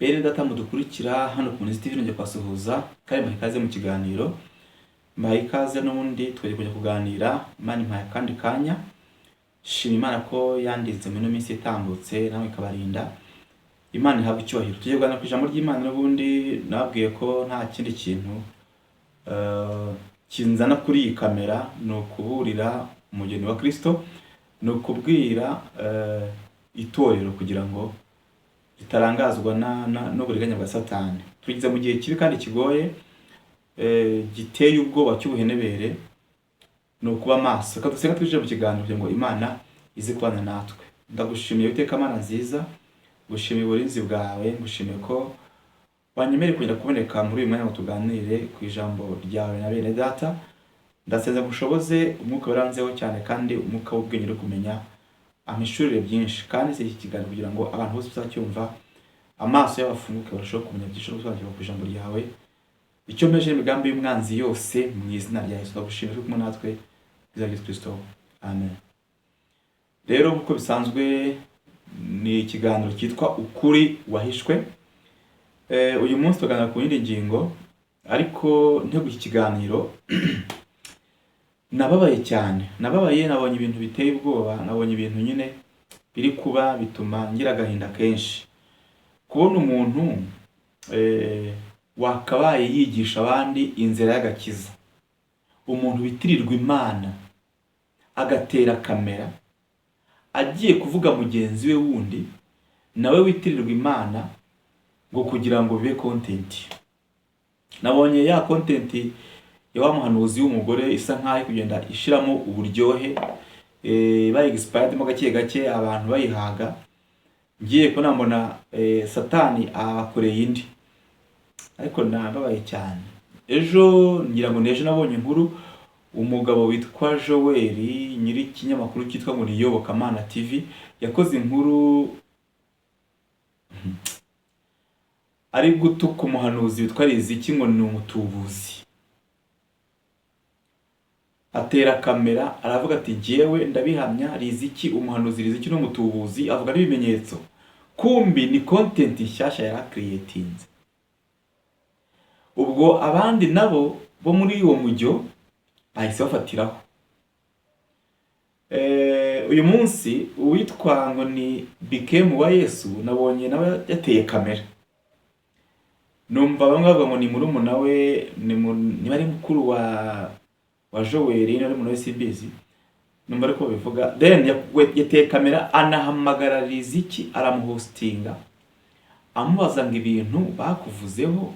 Bene data mudukurikira hano ku Munizi TV, nongeye kubasuhuza kandi mbaha ikaze mu kiganiro. Mbaha ikaze n'ubundi tugiye kujya kuganira. Imana impaye akandi kanya, shima Imana ko yandinze muri ino minsi itambutse, nawe ikabarinda. Imana ihabwa icyubahiro. Tugiye kuganira ku ijambo ry'Imana. N'ubundi nababwiye ko nta kindi kintu kinzana kuri iyi kamera, ni ukuburira umugeni wa Kristo, ni ukubwira itorero kugira ngo ritarangazwa n'uburiganya bwa Satani. Tugeze mu gihe kibi kandi kigoye, giteye ubwoba, cy'ubuhenebere. Ni ukuba maso. Reka dusenge twinjire mu kiganiro kugira ngo Imana ize kubana natwe. Ndagushimiye Uwiteka Mana nziza, ngushimiye uburinzi bwawe, ngushimiye ko wanyemereye kongera kuboneka muri uyu mwanya ngo tuganire ku ijambo ryawe na bene data. Ndasenze ngo ushoboze umwuka wiranzeho cyane, kandi umwuka w'ubwenge no kumenya ampishurire byinshi, kandi si iki kiganiro kugira ngo abantu bose bazacyumva amaso yabo afunguke, barusheho kumenya byinshi no gusobanukirwa ku ijambo ryawe. Icyo mpeje imigambi y'umwanzi yose mu izina rya Yesu. Ndagushimira ko uri kumwe natwe mu izina rya Yesu Kristo, amen. Rero nk'uko bisanzwe, ni ikiganiro cyitwa Ukuri Wahishwe. Uyu munsi tuganira ku yindi ngingo, ariko nteguye iki kiganiro nababaye cyane. Nababaye, nabonye ibintu biteye ubwoba, nabonye ibintu nyine biri kuba bituma ngira agahinda kenshi. Kubona umuntu wakabaye yigisha abandi inzira y'agakiza, umuntu witirirwa Imana, agatera kamera agiye kuvuga mugenzi we wundi nawe witirirwa Imana ngo kugira ngo bibe content. Nabonye ya content ya wa muhanuzi w'umugore isa nkaho iri kugenda ishiramo uburyohe, bayi-expandemo gake gake, abantu bayihaga. Ngiye kubona mbona Satani abakoreye indi, ariko nababaye cyane. Ejo, ngira ngo n'ejo, nabonye inkuru, umugabo witwa Joel, nyiri ikinyamakuru cyitwa ngo ni Iyobokamana TV, yakoze inkuru ari gutuka umuhanuzi witwa Riziki ngo ni umutubuzi. Atera kamera aravuga ati: "Jyewe ndabihamya, Riziki, umuhanuzi Riziki ni umutubuzi," avuga n'ibimenyetso. Kumbi ni content nshyashya yari akiriyetinze. Ubwo abandi nabo bo muri uwo mujyo bahise bafatiraho. Uyu munsi uwitwa ngo ni Bikemu wa Yesu nabonye nawe yateye kamera. Numva bamwe bavuga ngo ni murumuna we, niba ari mukuru wa Joel, niba ari murumuna we simbizi, numva ariko babivuga. Then yateye kamera anahamagara Riziki, aramuhostinga, amubaza ngo: "Ibintu bakuvuzeho,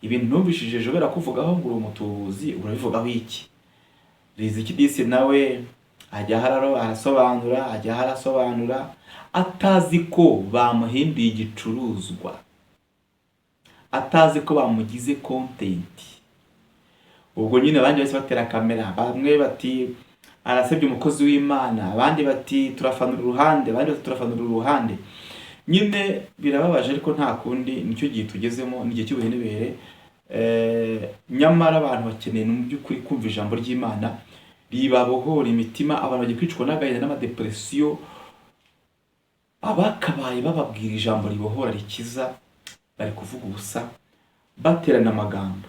ibintu numvishije Joel akuvugaho ngo uri umutubuzi, urabivugaho iki?" Riziki disi nawe ajya hararo arasobanura, ajya harasobanura, atazi ko bamuhinduye igicuruzwa, atazi ko bamugize content. Ubwo nyine abandi bahise batera kamera, bamwe bati: "Arasebye umukozi w'Imana," abandi bati: "Turafanura uruhande," abandi bati: "Turafanura uruhande." Nyine birababaje, ariko nta kundi, nicyo gihe tugezemo, ni igihe cy'ubuhenebere. Nyamara abantu bakeneye mu by'ukuri kumva ijambo ry'Imana ribabohora imitima. Abantu bagiye kwicwa n'agahinda n'amadepresiyo. Abakabaye bababwira ijambo ribohora, rikiza, bari kuvuga ubusa, baterana amagambo.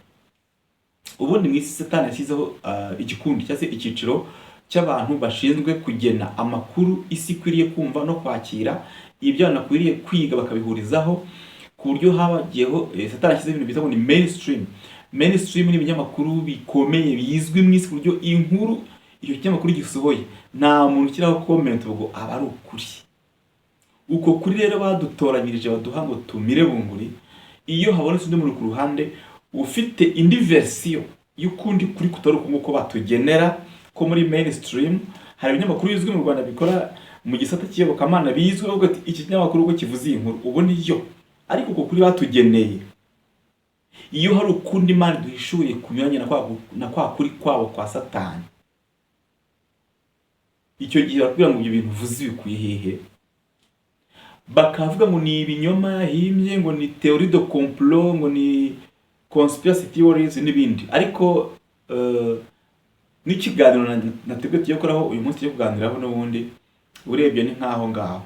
Ubundi mu isi Satani yashyizeho igikundi cyangwa se icyiciro cy'abantu bashinzwe kugena amakuru isi ikwiriye kumva no kwakira, ibyo abantu bakwiriye kwiga bakabihurizaho, ku buryo habagiyeho Satani yashyizeho ibintu bita ngo ni mainstream. Mainstream ni ibinyamakuru bikomeye bizwi mu isi, ku buryo inkuru icyo kinyamakuru gisohoye nta muntu ushyiraho comment, ubwo aba ari ukuri. Uko kuri rero badutoranyirije, baduha ngo tumire bunguri, iyo habonetse undi muntu ku ruhande ufite indi version y'ukundi kuri kutari uku nguko batugenera ko muri mainstream. Hari ibinyamakuru bizwi mu Rwanda bikora mu gisata cy'iyobokamana bizwi, bavuga ati: "Iki kinyamakuru ubwo kivuze iyi nkuru, ubu niyo." Ariko uko kuri batugeneye, iyo hari ukundi Imana duhishuriye kunyuranye na kwa kuri kwabo kwa Satani, icyo gihe barakubwira ngo: "Ibyo bintu uvuze bikuye hehe?" Bakavuga ngo ni ibinyoma yahimbye, ngo ni théorie de complot, ngo ni conspiracy theories n'ibindi. Ariko n'ikiganiro nateguye tugiye gukoraho uyu munsi, tugiye kuganiraho n'ubundi, urebye ni nk'aho ngaho.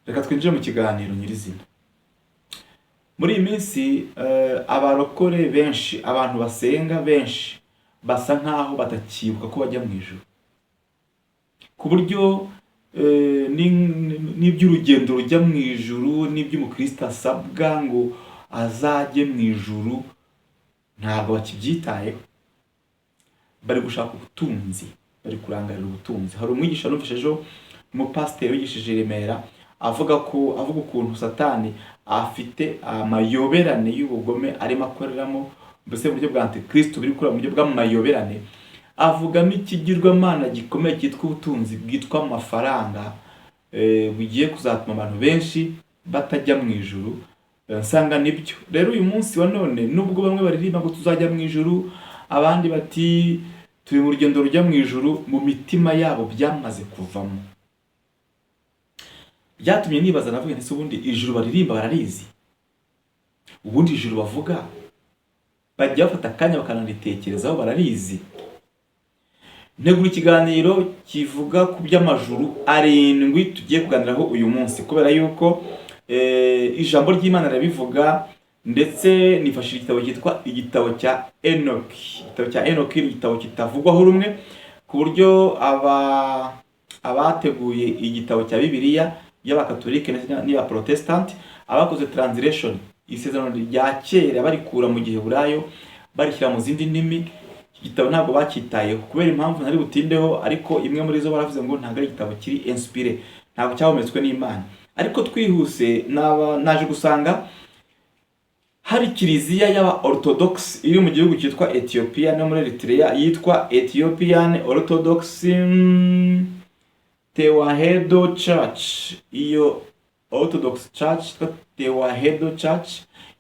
Reka twinjire mu kiganiro nyirizina. Muri iyi minsi abarokore benshi, abantu basenga benshi, basa nkaho batakibuka ko bajya mu ijuru, ku buryo n'iby'urugendo rujya mu ijuru, n'iby'umukristo asabwa ngo azajye mu ijuru, ntabwo bakibyitayeho. Bari gushaka ubutunzi, bari kurangarira ubutunzi. Hari umwigisha numvise ejo, umupasiteri wigishije i Remera, avuga ukuntu Satani afite amayoberane y'ubugome arimo akoreramo, mbese mu buryo bwa antikristo biri gukora mu buryo bw'amayoberane. Avugamo ikigirwamana gikomeye cyitwa ubutunzi, bwitwa amafaranga, bugiye kuzatuma abantu benshi batajya mu ijuru. Nsanga nibyo. Rero uyu munsi wa none, nubwo bamwe baririmba ngo tuzajya mu ijuru, abandi bati turi mu rugendo rujya mu ijuru, mu mitima yabo byamaze kuvamo. Byatumye nibaza, navuga nti: ubundi ijuru baririmba bararizi? Ubundi ijuru bavuga bajya bafata akanya bakanaritekerezaho, bararizi? Ntegura ikiganiro kivuga ku by'amajuru arindwi tugiye kuganiraho uyu munsi, kubera yuko ijambo ry'Imana rirabivuga, ndetse nifashishije igitabo cyitwa Igitabo cya Enoki. Igitabo cya Enoki ni igitabo kitavugwaho rumwe, ku buryo abateguye igitabo cya Bibiliya y'Abakatolike ndetse n'iy'Abaprotestant, abakoze translation, isezerano rya kera barikura mu Giheburayo barishyira mu zindi ndimi, iki gitabo ntabwo bacyitayeho kubera impamvu ntari butindeho. Ariko imwe muri zo, baravuze ngo ntabwo ari igitabo kiri inspiré, ntabwo cyahumetswe n'Imana. Ariko twihuse, naje gusanga hari kiliziya y'aba Orthodox iri mu gihugu cyitwa Ethiopia no muri Eritrea, yitwa Ethiopian Orthodox Tewahedo Church. Iyo Orthodox Church yitwa Tewahedo Church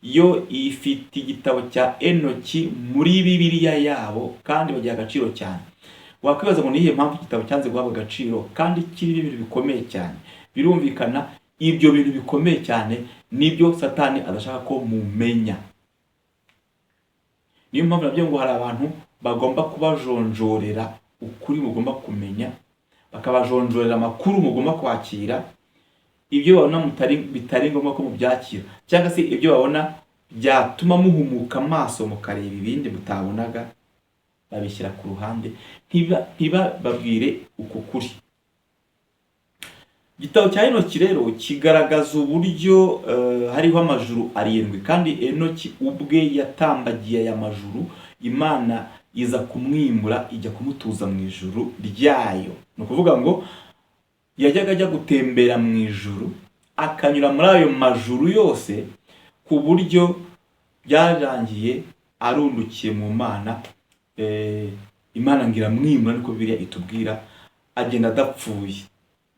yo ifite Igitabo cya Enoki muri Bibiliya yabo, kandi bagiha agaciro cyane. Wakwibaza ngo ni iyihe mpamvu igitabo cyanze guhabwa agaciro kandi kirimo ibintu bikomeye cyane? Birumvikana, ibyo bintu bikomeye cyane nibyo Satani adashaka ko mumenya. Niyo mpamvu nabyo ngo hari abantu bagomba kubajonjorera ukuri mugomba kumenya, bakabajonjorera amakuru mugomba kwakira. Ibyo babona bitari ngombwa ko mubyakira, cyangwa se ibyo babona byatuma muhumuka amaso mukareba ibindi mutabonaga, babishyira ku ruhande, ntibababwire uko kuri. Igitabo cya Enoki rero kigaragaza uburyo hariho amajuru arindwi, kandi Enoki ubwe yatambagiye aya majuru, Imana iza kumwimura ijya kumutuza mu ijuru ryayo. Ni ukuvuga ngo yajyaga ajya gutembera mu ijuru, akanyura muri ayo majuru yose, ku buryo byarangiye arundukiye mu Mana. Imana ngo iramwimura, niko Bibiliya itubwira, agenda adapfuye.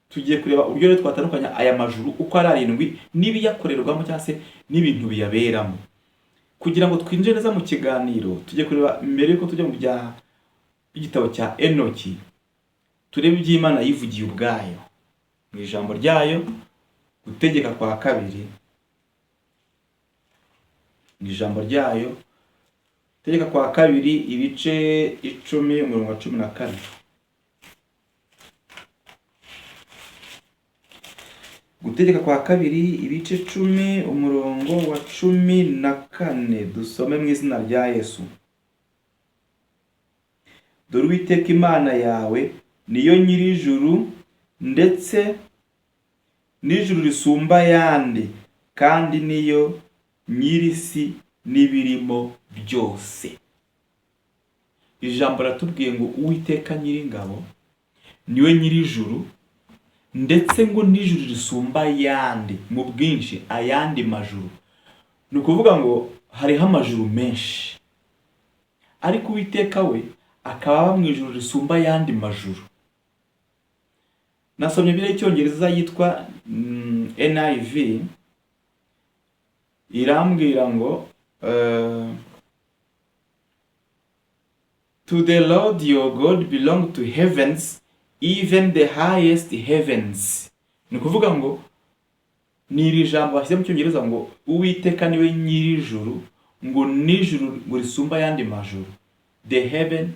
Tugiye kureba uburyo rero twatandukanya aya majuru uko ari arindwi n'ibiyakorerwamo, cyangwa se n'ibintu biyaberamo. Kugira ngo twinjire neza mu kiganiro, tujye kureba, mbere yuko tujya mu bya igitabo cya Enoki, turebe iby'Imana yivugiye ubwayo mu ijambo ryayo. Gutegeka kwa Kabiri, mu ijambo ryayo, Gutegeka kwa Kabiri, ibice 10, umurongo wa 14. Gutegeka kwa Kabiri, ibice 10, umurongo wa 14, dusome mu izina rya Yesu. Dore Uwiteka Imana yawe niyo nyir'ijuru ndetse n'ijuru risumba ayandi, kandi niyo nyir'isi n'ibirimo byose. Ijambo riratubwiye ngo Uwiteka Nyiringabo niwe nyir'ijuru, ndetse ngo n'ijuru risumba ayandi mu bwinshi, ayandi majuru. Ni ukuvuga ngo hariho amajuru menshi, ariko Uwiteka we akaba aba mu ijuru risumba ayandi majuru. Nasomye Bibiliya y'Icyongereza yitwa NIV, irambwira ngo "To the Lord your God belong to heavens, even the highest heavens." Ni ukuvuga ngo ni iri jambo bashyize mu Cyongereza ngo Uwiteka niwe nyir'ijuru, ngo n'ijuru ngo risumba ayandi majuru, the heaven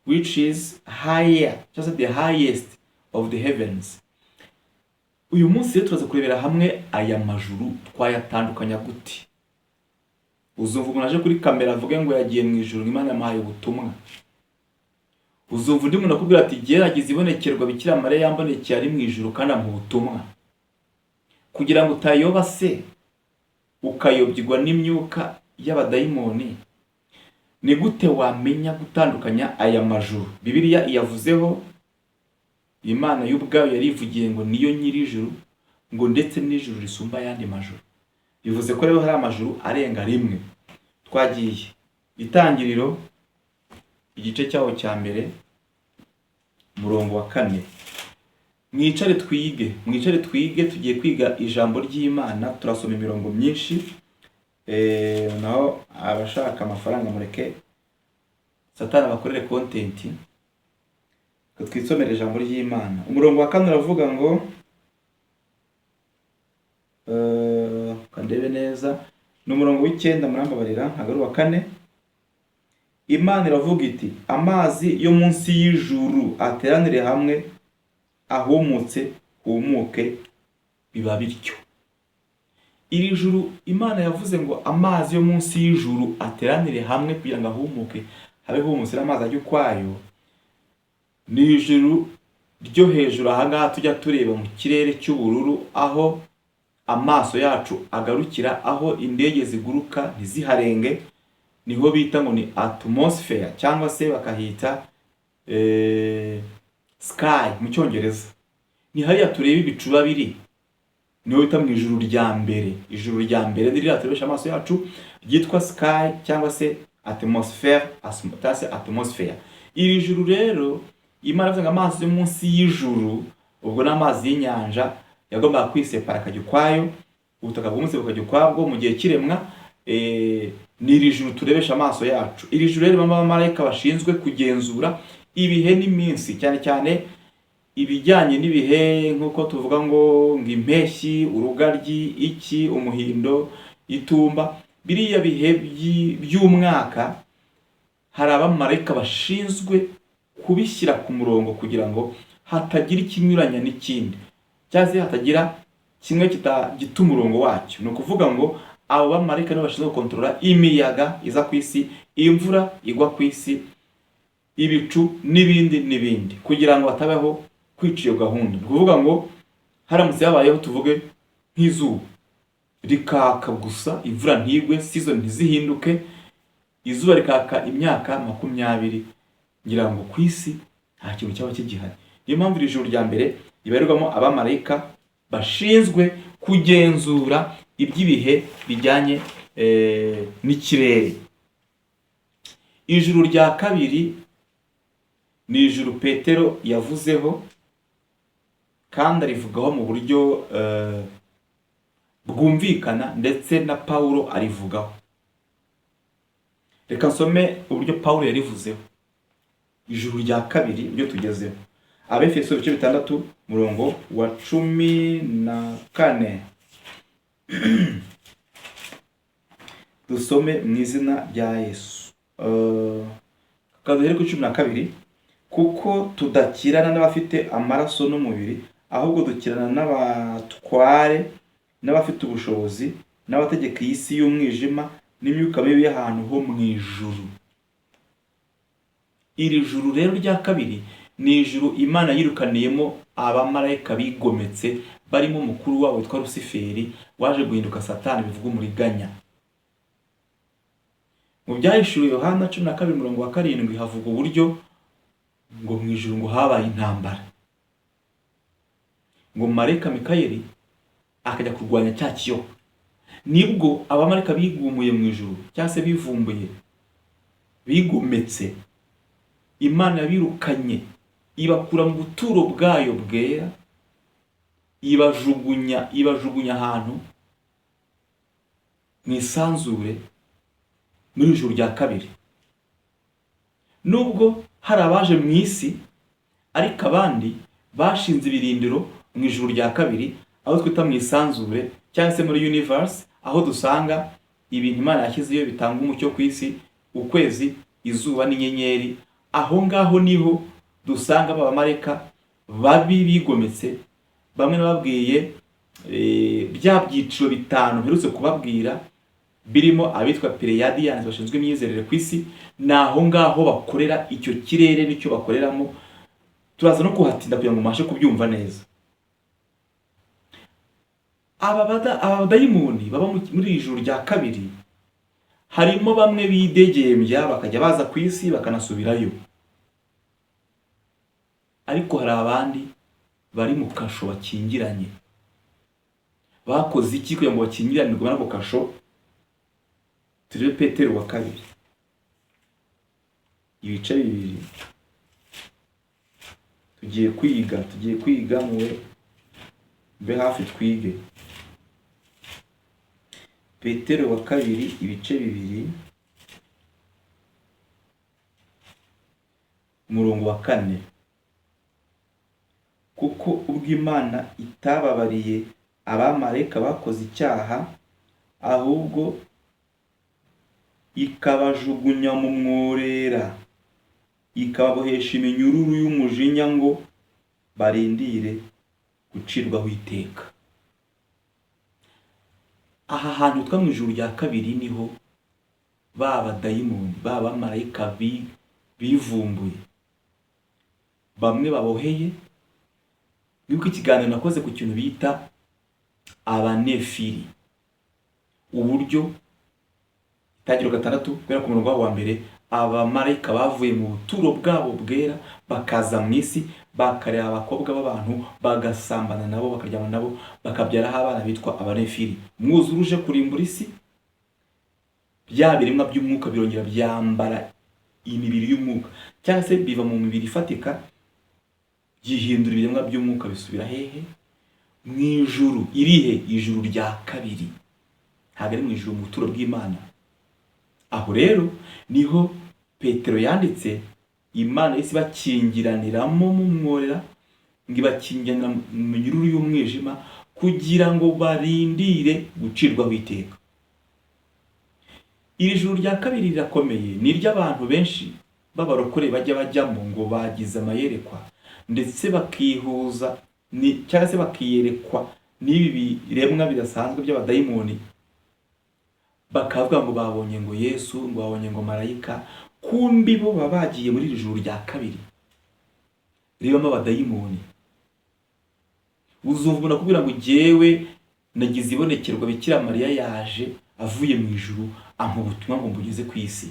which is higher, cyangwa se the highest of the heavens. Uyu munsi rero turaza kurebera hamwe aya majuru twayatandukanya gute. Uzumva umuntu aje kuri kamera avuge ngo yagiye mu ijuru, Imana yamuhaye ubutumwa. Uzumva undi muntu akubwira ati gerageza ibonekerwa, Bikira Mariya yambonekeye ari mu ijuru kandi amuha ubutumwa. Kugira ngo utayoba se ukayobywa n'imyuka y'abadayimoni, ni gute wamenya gutandukanya aya majuru? Bibiliya iyavuzeho, Imana y'ubwayo yarivugiye ngo niyo nyir'ijuru, ngo ndetse n'ijuru risumba ayandi majuru. Bivuze ko rero hari amajuru arenga rimwe. Twagiye Itangiriro, igice cyaho cya mbere, umurongo wa 4. Mwicare twige, mwicare twige, tugiye kwiga ijambo ry'Imana, turasoma imirongo myinshi. Naho abashaka amafaranga mureke Satani abakorere content, twisomere ijambo ry'Imana. Umurongo wa 4 uravuga ngo, ndebe neza, ni umurongo w'9, murambabarira, ntabwo ari uwa 4. Imana iravuga iti amazi yo munsi y'ijuru ateranire hamwe ahumutse humuke, biba bityo. Iri juru Imana yavuze ngo amazi yo munsi y'ijuru ateranire hamwe kugira ngo ahumuke, habe humutse n'amazi ajya ukwayo. Ni ijuru ryo hejuru ahangaha tujya tureba mu kirere cy'ubururu, aho amaso yacu agarukira, aho indege ziguruka ntiziharenge, niho bita ngo ni atmosphere cyangwa se bakahita sky mu Cyongereza. Ni hariya tureba ibicu biba biri, niho bita mu ijuru rya mbere. Ijuru rya mbere ni ririya turebesha amaso yacu ryitwa sky cyangwa se atmosphere, cyangwa se atmosphere. Iri juru rero Imana ivuze ngo amazi yo munsi y'ijuru, ubwo ni amazi y'inyanja yagombaga kwisepara akajya ukwayo, ubutaka bwumutse bukajya ukwabwo mu gihe cy'iremwa. Ni iri juru turebesha amaso yacu. Iri juru rero ribamo abamarayika bashinzwe kugenzura ibihe n'iminsi, cyane cyane ibijyanye n'ibihe, nk'uko tuvuga ngo impeshyi, urugaryi, iki, umuhindo, itumba, biriya bihe by'umwaka. Hari abamarayika bashinzwe kubishyira ku murongo kugira ngo hatagira ikinyuranya n'ikindi, cyangwa se hatagira kimwe gita umurongo wacyo. Ni ukuvuga ngo abo bamarayika nibo bashinzwe gukontorora imiyaga iza ku isi, imvura igwa ku isi, ibicu n'ibindi n'ibindi, kugira ngo hatabaho kwica iyo gahunda. Ni ukuvuga ngo haramutse habayeho, tuvuge nk'izuba rikaka gusa, imvura ntigwe, season ntizihinduke, izuba rikaka imyaka 20, ngira ngo ku isi nta kintu cyaba kigihari. Niyo mpamvu iri juru rya mbere ribarirwamo abamarayika bashinzwe kugenzura iby'ibihe bijyanye n'ikirere. Ijuru rya kabiri ni ijuru Petero yavuzeho, kandi arivugaho mu buryo bwumvikana, ndetse na Pawulo arivugaho. Reka nsome uburyo Pawulo yarivuzeho. Ijuru rya kabiri ryo tugezeho, Abefeso ibice 6, murongo wa 14, dusome mu izina rya Yesu. Kaduhere kuri 12: kuko tudakirana n'abafite amaraso n'umubiri, ahubwo dukirana n'abatware n'abafite ubushobozi n'abategeka iyi si y'umwijima n'imyuka mibi y'ahantu ho mu ijuru. Iri juru rero rya kabiri ni ijuru Imana yirukaniyemo abamarayika bigometse, barimo umukuru wabo witwa Rusiferi, waje guhinduka Satani, bivuga umuriganya. Mu Byahishuriwe Yohana 12 umurongo wa 7 havuga uburyo ngo mu ijuru ngo habaye intambara, ngo marayika Mikayeli akajya kurwanya cya kiyoka. Nibwo abamarayika bigumuye mu ijuru cyangwa se bivumbuye, bigometse, Imana yabirukanye ibakura mu buturo bwayo bwera, ibajugunya ahantu mu isanzure muri ijuru rya kabiri. Nubwo hari abaje mu isi, ariko abandi bashinze ibirindiro mu ijuru rya kabiri, aho twita mu isanzure cyangwa se muri universe, aho dusanga ibintu Imana yashyizeyo bitanga umucyo ku isi, ukwezi, izuba n'inyenyeri. Aho ngaho niho dusanga abamarayika babi bigometse Bamwe nababwiye bya byiciro bitanu mperutse kubabwira, birimo abitwa Pleiadians bashinzwe imyizerere ku isi. Ni aho ngaho bakorera, icyo kirere nicyo bakoreramo. Turaza no kuhatinda kugira ngo mubashe kubyumva neza. Aba badayimoni baba muri iri juru rya kabiri, harimo bamwe bidegembya bakajya baza ku isi bakanasubirayo, ariko hari abandi bari mu kasho bakingiranye. Bakoze iki kugira ngo bakingiranirwe muri ako kasho? Turebe Petero wa kabiri, ibice 2. Tugiye kwiga, muwe mbe hafi twige. Petero wa kabiri, ibice 2, umurongo wa 4: kuko ubwo Imana itababariye abamarayika bakoze icyaha, ahubwo ikabajugunya mu mworera, ikababohesha iminyururu y'umujinya ngo barindire gucirwaho iteka. Aha hantu hitwa mu ijuru rya kabiri niho ba badayimoni, ba bamarayika bivumbuye, bamwe baboheye. Yuko ikiganiro nakoze ku kintu bita abanefiri, uburyo Itangiriro 6 guhera ku murongo wabo wa 1, abamarayika bavuye mu buturo bwabo bwera bakaza mu isi, bakareba abakobwa b'abantu, bagasambana nabo, bakaryama nabo, bakabyaraho abana bitwa abanefiri. Umwuzure uje kurimbura isi, bya biremwa by'umwuka birongera byambara imibiri y'umwuka, cyangwa se biva mu mibiri ifatika byihindura ibiremwa by'umwuka, bisubira hehe? Mu ijuru. Irihe? Ijuru rya kabiri, ntabwo ari mu ijuru mu buturo bw'Imana. Aho rero niho Petero yanditse, Imana yahise ibakingiraniramo mu mworera, ngo ibakingiranira mu minyururu y'umwijima kugira ngo barindire gucirwaho iteka. Iri juru rya kabiri rirakomeye, ni iry'abantu benshi b'abarokore bajya bajyamo ngo bagize amayerekwa, ndetse bakihuza cyangwa se bakiyerekwa n'ibi biremwa bidasanzwe by'abadayimoni, bakavuga ngo babonye ngo Yesu, ngo babonye ngo marayika. Kumbi bo baba bagiye muri iri juru rya kabiri ribamo abadayimoni. Uzumva umuntu akubwira ngo jyewe nagize ibonekerwa, Bikira Mariya yaje avuye mu ijuru ampa ubutumwa ngo mbugeze ku isi.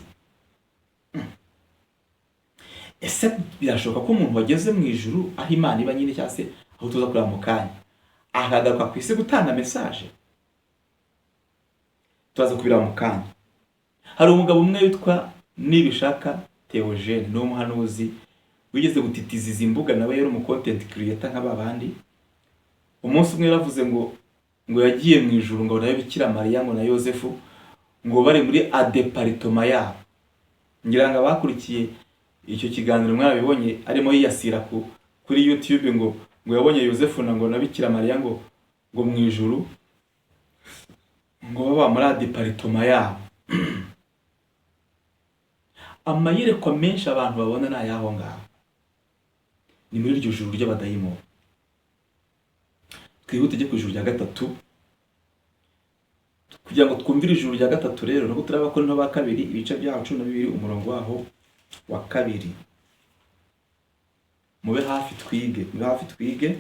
Ese birashoboka ko umuntu wageze mu ijuru, aho Imana iba nyine, cyangwa se aho tuza kureba mu kanya, akagaruka ku isi gutanga message? Turaza kubireba mu kanya. Hari umugabo umwe witwa Nibishaka Theogene, ni umuhanuzi wigeze gutitiza izi mbuga, nawe yari umu content creator nka babandi. Umunsi umwe yaravuze ngo yagiye mu ijuru, ngo nayo Bikira Mariya ngo na Yosefu ngo bari muri département yabo. Ngira ngo abakurikiye icyo kiganiro mwarabibonye, arimo yiyasira kuri YouTube ngo yabonye Yosefu na ngo na Bikira Mariya ngo mu ijuru, ngo baba muri département yabo. Amayerekwa menshi abantu babona ni ayaho ngaho, ni muri iryo juru ry'abadayimoni. Twihute tujye ku ijuru rya gatatu. Kugira ngo twumvire ijuru rya gatatu rero, nuko turi Abakorinto ba kabiri, ibice byaho 12, umurongo waho wa 2. Mube hafi twige, mube hafi twige.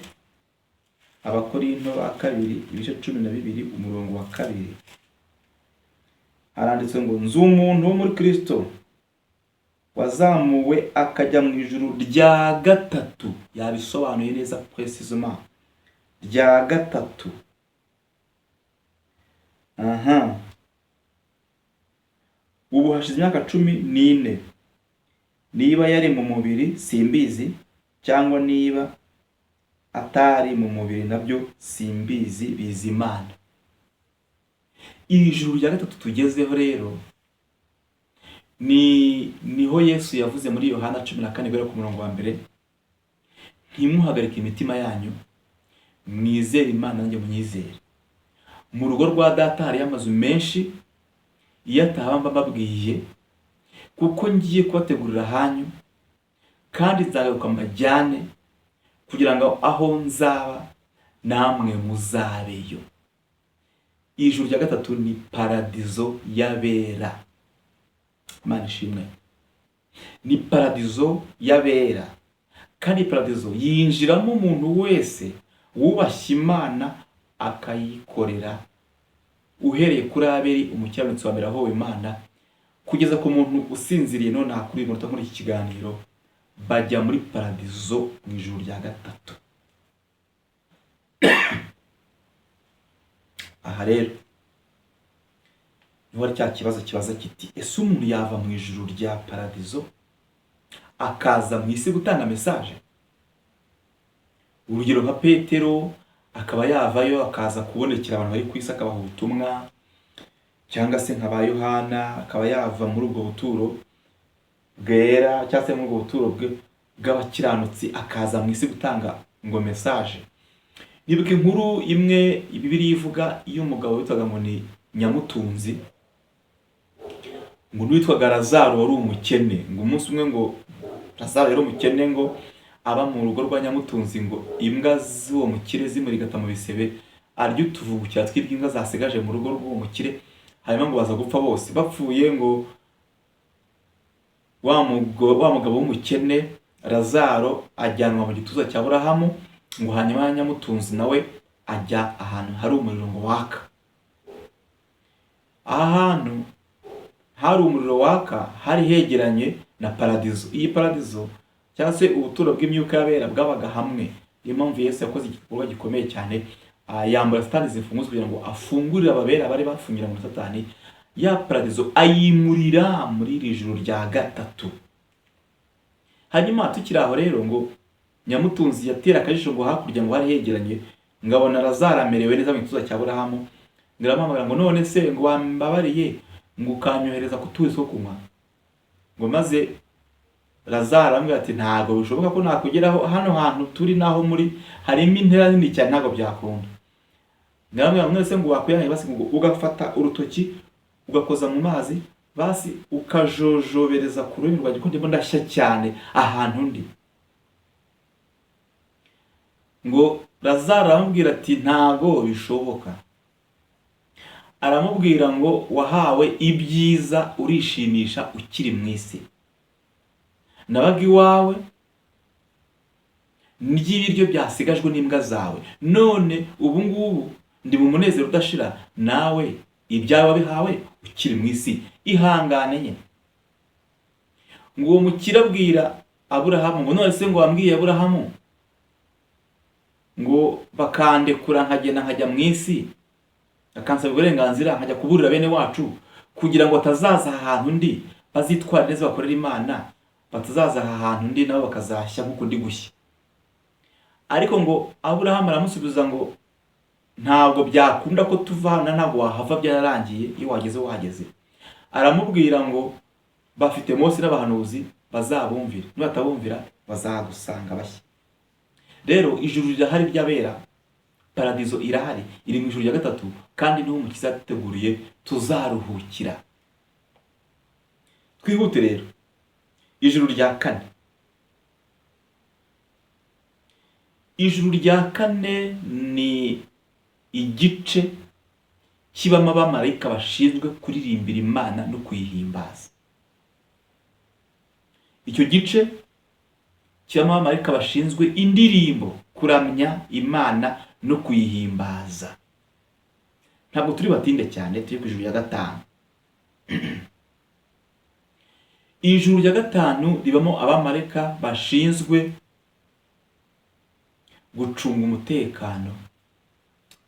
Abakorinto ba kabiri, ibice 12, umurongo wa 2, haranditse ngo: nzi umuntu wo muri Kristo wazamuwe akajya mu ijuru rya gatatu. Yabisobanuye neza précisément, rya gatatu. Aha ubu hashize imyaka 14. Niba yari mu mubiri simbizi, cyangwa niba atari mu mubiri nabyo simbizi, bizi Imana. Iri juru rya gatatu tugezeho rero ni niho Yesu yavuze muri Yohana 14 guhera ku murongo wa 1: ntimuhagarike imitima yanyu, mwizere Imana, nanjye munyizere. Mu rugo rwa Data hariyo amazu menshi, iyo atahaba mba mbabwiye, kuko ngiye kubategurira ahanyu, kandi nzagaruka mbajyane, kugira ngo aho nzaba Namwe muzabeyo. Ijuru rya gatatu ni paradizo y'abera. Imana ishimwe. Ni paradizo y'abera, kandi paradizo yinjiramo umuntu wese wubashye Imana akayikorera, uhereye kuri Abeli umukiranutsi wa mbere ahowe Imana, kugeza ku muntu usinziriye nonaha kuri uyu munota muri iki kiganiro, bajya muri paradizo mu ijuru rya gatatu. Aha rero niho hari cya kibazo kibaza kiti: ese umuntu yava mu ijuru rya paradizo akaza mu isi gutanga message? Urugero nka Petero akaba yavayo akaza kubonekera abantu bari ku isi akabaha ubutumwa, cyangwa se nka ba Yohana akaba yava muri ubwo buturo bwera cyangwa se muri ubwo buturo bw'abakiranutsi akaza mu isi gutanga ngo message. Nibuka inkuru imwe Bibiliya ivuga y'umugabo witwaga ngo ni Nyamutunzi, ngo n'uwitwaga Lazaro wari umukene. Ngo umunsi umwe ngo Lazaro yari umukene, ngo aba mu rugo rwa Nyamutunzi, ngo imbwa z'uwo mukire zimurigata mu bisebe, arya utuvungukira tw'imbwa zasigaje mu rugo rw'uwo mukire, hanyuma ngo baza gupfa bose. Bapfuye ngo wa mugabo w'umukene Lazaro ajyanwa mu gituza cya Aburahamu, ngo hanyuma Nyamutunzi nawe ajya ahantu hari umuriro ngo waka. Aha hantu hari umuriro waka hari hegeranye na paradizo. Iyi paradizo cyangwa se ubuturo bw'imyuka y'abera bwabaga hamwe. Niyo mpamvu Yesu yakoze igikorwa gikomeye cyane, yambura Satani zifunguzo kugira ngo afungurire ababera bari bafungira muri Satani ya paradizo, ayimurira muri iri juru rya gatatu. Hanyuma tukiri aho rero, ngo Nyamutunzi yatera akajisho ngo hakurya ngo hari hegeranye, ngabona Lazaro amerewe neza mu gituza cya Aburahamu, ngaramuhamagara ngo none se ngo wambabariye ngo ukanyohereza ku tuzi two kunywa. Ngo maze Lazaro aramubwira ati ntabwo bishoboka ko nakugeraho, hano hantu turi naho muri harimo intera nini cyane, ntabwo byakunda. Ngaramubwira ngo none se ngo wakwihangira basi ngo ugafata urutoki ugakoza mu mazi basi ukajojobereza ku rurimi rwanjye ko ndimo ndashya cyane ahantu ndi. Ngo Lazaro aramubwira ati ntago bishoboka. Aramubwira ngo wahawe ibyiza urishimisha ukiri mu isi, nabaga iwawe ndya ibiryo byasigajwe n'imbwa zawe, none ubu ngubu ndi mu munezero udashira, nawe ibyawe wabihawe ukiri mu isi, ihangane nyine. Ngo uwo mukire abwira Aburahamu ngo none se ngo wambwiye Aburahamu ngo bakandekura nkagenda nkajya mu isi, akansaba uburenganzira nkajya kuburira bene wacu kugira ngo batazaza aha hantu ndi, bazitware neza bakorere Imana, batazaza aha hantu ndi nabo bakazashya nk'uko ndi gushya. Ariko ngo Aburahamu aramusubiza ngo ntabwo byakunda ko tuva hano, ntabwo wahava, byararangiye, iyo wageze wahageze. Aramubwira ngo bafite Mose n'abahanuzi bazabumvira, nibatabumvira bazagusanga bashya. Rero ijuru rirahari ry'abera, paradizo irahari, iri mu ijuru rya gatatu, kandi niho Umukiza yaduteguriye tuzaruhukira. Twihute rero, ijuru rya kane. Ijuru rya kane ni igice kibamo abamarayika bashinzwe kuririmbira Imana no kuyihimbaza. Icyo gice kibamo abamarayika bashinzwe indirimbo, kuramya Imana no kuyihimbaza. Ntabwo turi batinde cyane, turi ku ijuru rya gatanu. Ijuru rya gatanu ribamo abamarayika bashinzwe gucunga umutekano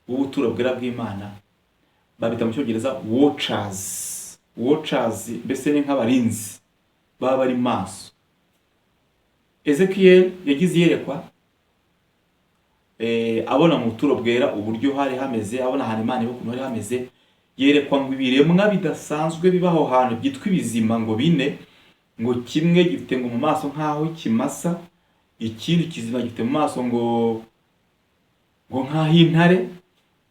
w'ubuturo bwera bw'Imana, babita mu cyongereza watchers. Watchers mbese ni nk'abarinzi baba bari maso. Ezekiel yagize iyerekwa, abona mu buturo bwera uburyo hari hameze, abona ahantu Imana iba ukuntu hari hameze, yerekwa ngo ibiremwa bidasanzwe biba aho hantu byitwa ibizima ngo bine, ngo kimwe gifite ngo mu maso nk'aho kimasa, ikindi kizima gifite mu maso ngo nk'aho intare,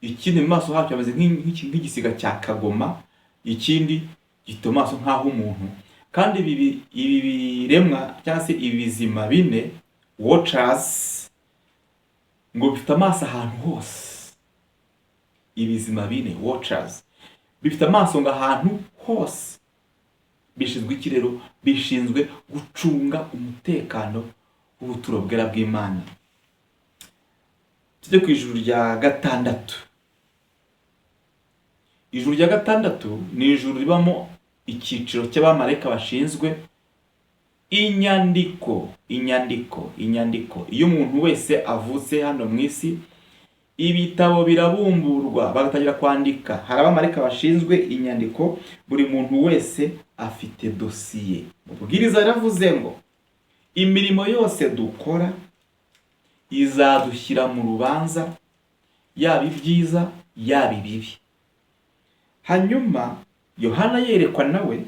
ikindi mu maso hacyo hameze nk'igisiga cya kagoma, ikindi gifite mu maso nk'aho umuntu. Kandi ibi biremwa cyangwa se ibi bizima bine watchers Ngo bifite amaso ahantu hose. Ibizima bine, watchers, bifite amaso ngo ahantu hose. Bishinzwe iki rero? Bishinzwe gucunga umutekano w'ubuturo bwera bw'Imana. Tujye ku ijuru rya gatandatu. Ijuru rya gatandatu ni ijuru ribamo icyiciro cy'abamarayika bashinzwe inyandiko, inyandiko, inyandiko. Iyo umuntu wese avutse hano mu isi, ibitabo birabumburwa, bagatangira kwandika. Hari abamarayika bashinzwe inyandiko. Buri muntu wese afite dosiye. Mubwiriza yaravuze ngo imirimo yose dukora izadushyira mu rubanza, yaba ibyiza, yaba ibibi. Hanyuma Yohana yerekwa nawe,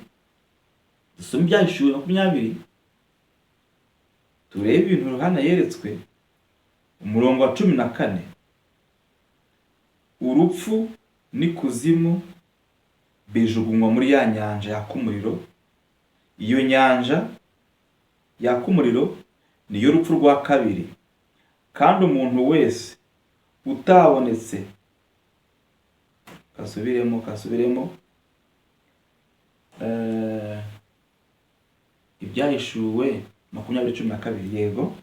dusome Ibyahishuwe 20, turebe ibintu Yohana yeretswe. Umurongo wa 14: urupfu n'ikuzimu bijugunywa muri ya nyanja yaka umuriro. Iyo nyanja yaka umuriro niyo rupfu rwa kabiri. Kandi umuntu wese utabonetse, kasubiremo, kasubiremo, Ibyahishuwe 20:12. Yego,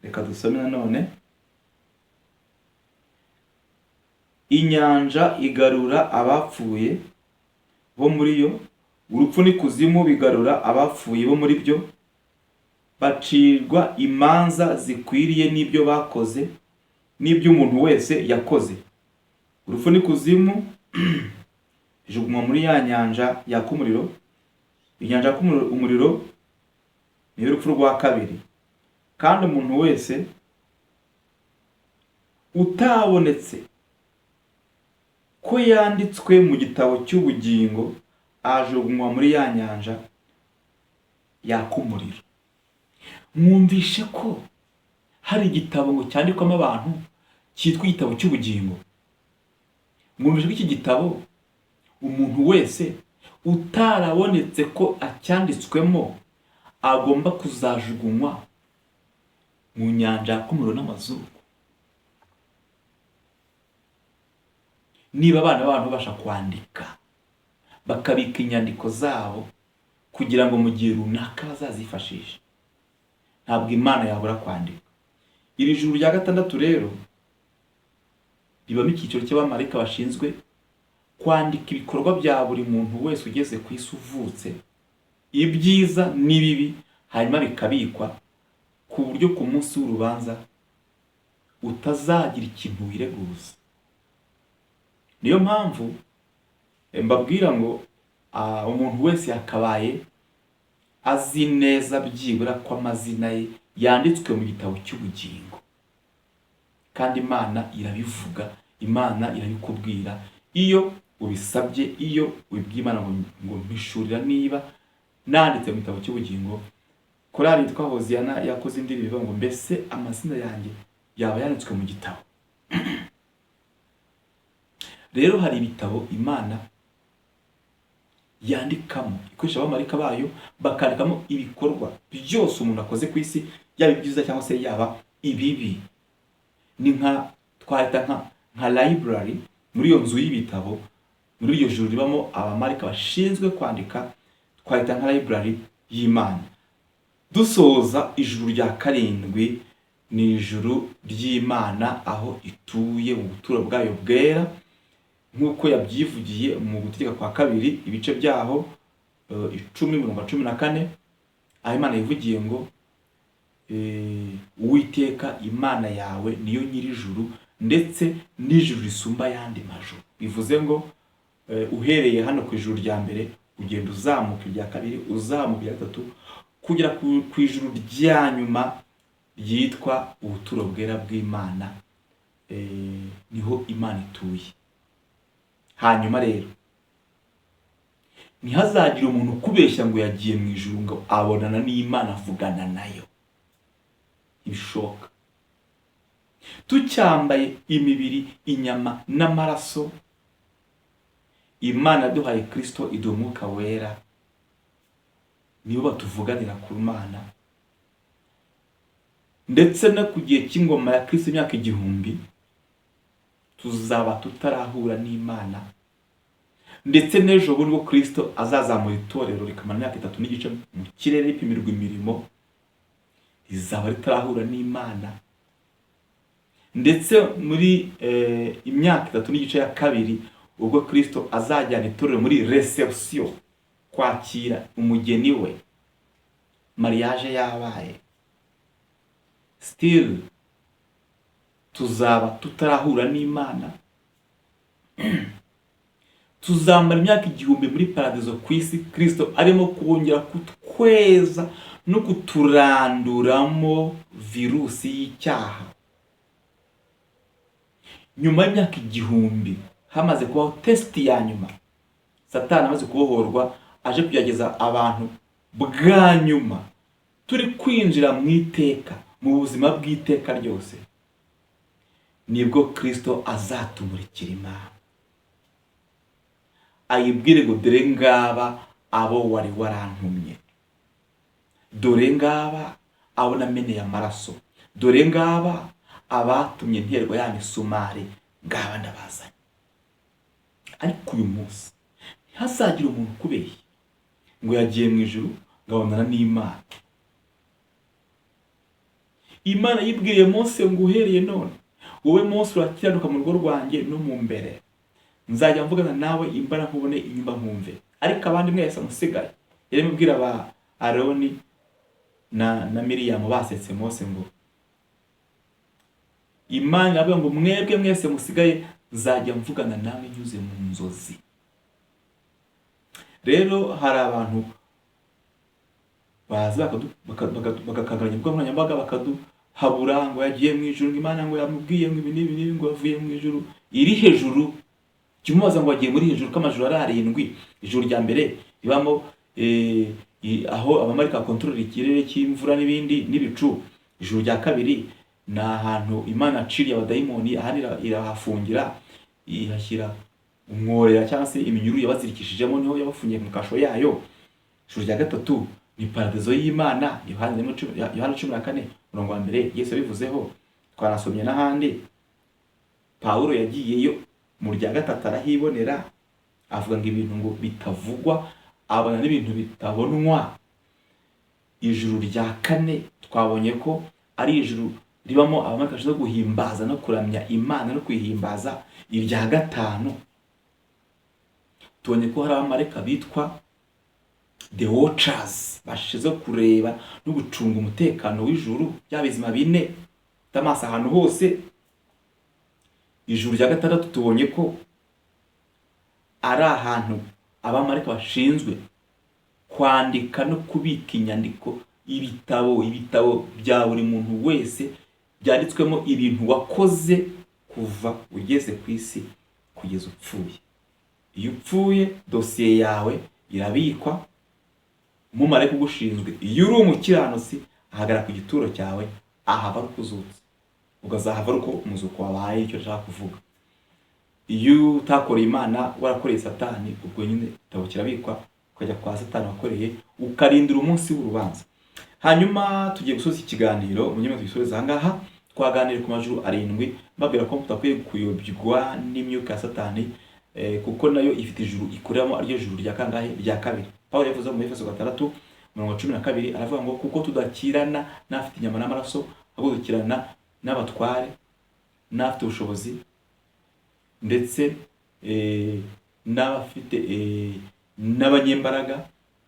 reka dusome nanone. Inyanja igarura abapfuye bo muri yo, urupfu n'ikuzimu bigarura abapfuye bo muri byo, bacirwa imanza zikwiriye n'ibyo bakoze, n'ibyo umuntu wese yakoze. Urupfu n'ikuzimu bijugunywa muri ya nyanja yaka umuriro. Inyanja yaka umuriro niyo urupfu rwa kabiri. Kandi umuntu wese utabonetse ko yanditswe mu gitabo cy'ubugingo ajugunywa muri ya nyanja yaka umuriro. Mwumvishe ko hari igitabo ngo cyandikwamo abantu cyitwa igitabo cy'ubugingo. Mwumvishe ko iki gitabo umuntu wese utarabonetse ko acyanditswemo agomba kuzajugunywa mu nyanja yaka umuriro n'amazuku. Niba abana b'abantu babasha kwandika, bakabika inyandiko zabo kugira ngo mu gihe runaka bazazifashishe, ntabwo Imana yabura kwandika. Iri juru rya gatandatu rero ribamo icyiciro cy'abamarayika bashinzwe kwandika ibikorwa bya buri muntu wese ugeze ku isi uvutse, ibyiza n'ibibi, hanyuma bikabikwa ku buryo ku munsi w'urubanza utazagira ikintu wireguza. Niyo mpamvu mbabwira ngo umuntu wese yakabaye azi neza byibura ko amazina ye yanditswe mu gitabo cy'ubugingo. Kandi Imana irabivuga, Imana irabikubwira iyo ubisabye, iyo ubibwiye Imana ngo mpishurira niba nanditse mu gitabo cy'ubugingo. Korali yitwa Hoziyana yakoze indirimbo ivuga ngo mbese amazina yanjye yaba yanditswe mu gitabo. Rero hari ibitabo Imana yandikamo, ikoresha abamarayika bayo bakandikamo ibikorwa byose umuntu akoze ku isi, yaba ibyiza cyangwa se yaba ibibi. Ni nka twahita nka library. Muri iyo nzu y'ibitabo, muri iryo juru ribamo abamarayika bashinzwe kwandika, twahita nka library y'Imana. Dusoza, ijuru rya karindwi ni ijuru ry'Imana aho ituye mu buturo bwayo bwera, nk'uko yabyivugiye mu Gutegeka kwa Kabiri, ibice byaho 10, umurongo wa 14, aho Imana yivugiye ngo Uwiteka Imana yawe niyo nyir'ijuru ndetse n'ijuru risumba ayandi majuru. Bivuze ngo uhereye hano ku ijuru rya mbere ugenda uzamuka irya kabiri, uzamuka irya gatatu, kugera ku ijuru rya nyuma ryitwa ubuturo bwera bw'Imana, niho Imana ituye. Hanyuma rero ntihazagire umuntu ukubeshya ngo yagiye mu ijuru ngo abonana n'Imana, avugana nayo. Ntibishoboka. Tucyambaye imibiri, inyama n'amaraso, Imana yaduhaye Kristo, iduha Umwuka Wera, nibo batuvuganira ku Mana. Ndetse no ku gihe cy'ingoma ya Kristo, imyaka 1000, tuzaba tutarahura n'Imana. Ndetse n'ejo bundi bwo Kristo azazamura itorero rikamara imyaka 3 n'igice mu kirere ripimirwa imirimo, rizaba ritarahura n'Imana. Ndetse muri imyaka 3 n'igice ya kabiri, ubwo Kristo azajyana itorero muri reception, kwakira umugeni we, mariage yabaye, still tuzaba tutarahura n'Imana. Tuzamara imyaka 1000 muri paradizo ku isi, Kristo arimo kongera kutweza no kuturanduramo virusi y'icyaha. Nyuma y'imyaka 1000, hamaze kubaho test ya nyuma, Satani amaze kubohorwa aje kugerageza abantu bwa nyuma, turi kwinjira mu iteka, mu buzima bw'iteka ryose, nibwo Kristo azatumurikira Imana, ayibwire ngo: "Dore ngaba abo wari warantumye, dore ngaba abo nameneye amaraso, dore ngaba abatumye nterwa ya misumari, ngaba ndabazanye." Ariko uyu munsi ntihazagire umuntu ukubeshya ngo yagiye mu ijuru, ngo abonana n'Imana. Imana yibwiriye Mose ngo: "Uhereye none wowe Mose urakiranuka mu rugo rwanjye no mu mbere, nzajya mvugana nawe imbara nkubone, inyumba nkumve. Ariko abandi mwese musigaye," yarimo ibwira ba Aroni na Miriyamu basetse Mose, ngo Imana iravuga ngo: "Mwebwe mwese musigaye nzajya mvugana nawe nyuze mu nzozi." Rero hari abantu baza bagakangaranya imbuga nkoranyambaga, bakaduhabura ngo yagiye mu ijuru, ngo Imana ngo yamubwiye ngo ibi n'ibi n'ibi, ngo yavuye mu ijuru. Iri hejuru jya umubaza ngo wagiye muri hejuru, ko amajuru ari arindwi. Ijuru rya mbere ribamo aho abamarika bakontorora ikirere cy'imvura n'ibindi n'ibicu. Ijuru rya kabiri ni ahantu Imana aciriye abadayimoni, ahandi irahafungira, ihashyira umworera cyangwa se iminyururu yabazirikishijemo, niho yabafungiye mu kasho yayo. Ijuru rya gatatu ni paradizo y'Imana. Yohana 14 umurongo wa mbere, Yesu yabivuzeho, twanasomye n'ahandi. Pawulo yagiyeyo mu rya gatatu arahibonera, avuga ngo ibintu ngo bitavugwa, abona n'ibintu bitabonwa. Ijuru rya kane twabonye ko ari ijuru ribamo abamarayika bashinzwe guhimbaza no kuramya Imana no kuyihimbaza. Irya gatanu tubonye ko hari abamarayika bitwa the watchers, bashinzwe kureba no gucunga umutekano w'ijuru, bya bizima bine bifite amaso ahantu hose. Ijuru rya gatandatu tubonye ko ari ahantu abamarayika bashinzwe kwandika no kubika inyandiko, ibitabo bya buri muntu wese byanditswemo ibintu wakoze kuva ugeze ku isi kugeza upfuye. Iyo upfuye, dosiye yawe irabikwa. Umumarayika ugushinzwe, iyo uri umukiranutsi, ahagarara ku gituro cyawe, ahava ari uko uzutse, ukazahava ari uko umuzuko wabaye. Icyo nshaka kuvuga, iyo utakoreye Imana, warakoreye Satani, ubwo nyine igitabo kirabikwa, ukajya kwa Satani wakoreye, ukarindira umunsi w'urubanza. Hanyuma tugiye gusoza ikiganiro, munyuma tugisoreza aha ngaha. Twaganiriye ku majuru arindwi, mbabwira ko mutakwiye kuyobywa n'imyuka ya Satani, kuko nayo ifite ijuru ikoreramo, ariryo juru rya kangahe? Rya kabiri. Pawulo yavuze mu Efeso 6 umurongo wa 12, aravuga ngo: "Kuko tudakirana n'afite inyama n'amaraso, ahubwo dukirana n'abatware n'abafite ubushobozi, ndetse n'abafite n'abanyembaraga,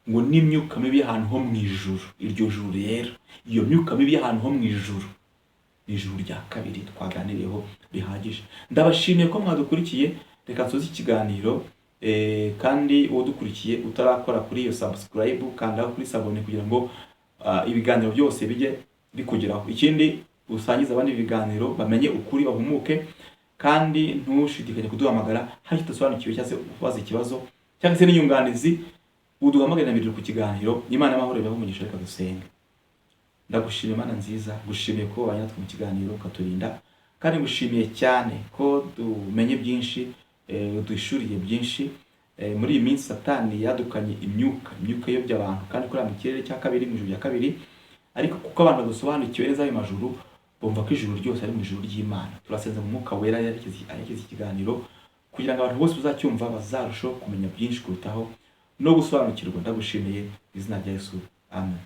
ngo n'imyuka mibi y'ahantu ho mu ijuru." Iryo juru rero, iyo myuka mibi y'ahantu ho mu ijuru, ni ijuru rya kabiri twaganiriyeho bihagije. Ndabashimiye ko mwadukurikiye. Reka nsoze ikiganiro. Kandi uwo dukurikiye utarakora kuri iyo subscribe, kanda kuri s'abonner kugira ngo ibiganiro byose bijye bikugeraho. Ikindi, usangize abandi ibiganiro bamenye ukuri, bahumuke. Kandi ntushidikanye kuduhamagara hari icyo udasobanukiwe, cyangwa se ubaza ikibazo, cyangwa se n'inyunganizi, uduhamagare na mbere ku kiganiro. Imana y'amahoro ibahe umugisha. Reka dusenge. Ndagushimiye Imana nziza, gushimiye ko wabanye natwe mu kiganiro ukaturinda, kandi ngushimiye cyane ko tumenye byinshi, uduhishuriye byinshi. Muri iyi minsi Satani yadukanye imyuka iyobya abantu kandi ikorera mu kirere cya kabiri, mu ijuru rya kabiri. Ariko kuko abantu badasobanukiwe neza ayo majuru, bumva ko ijuru ryose ari mu ijuru ry'Imana. Turasenze mu Mwuka Wera aherekeze ikiganiro kugira ngo abantu bose bazacyumva bazarusheho kumenya byinshi kurutaho no gusobanukirwa. Ndagushimiye mu izina rya Yesu, amen.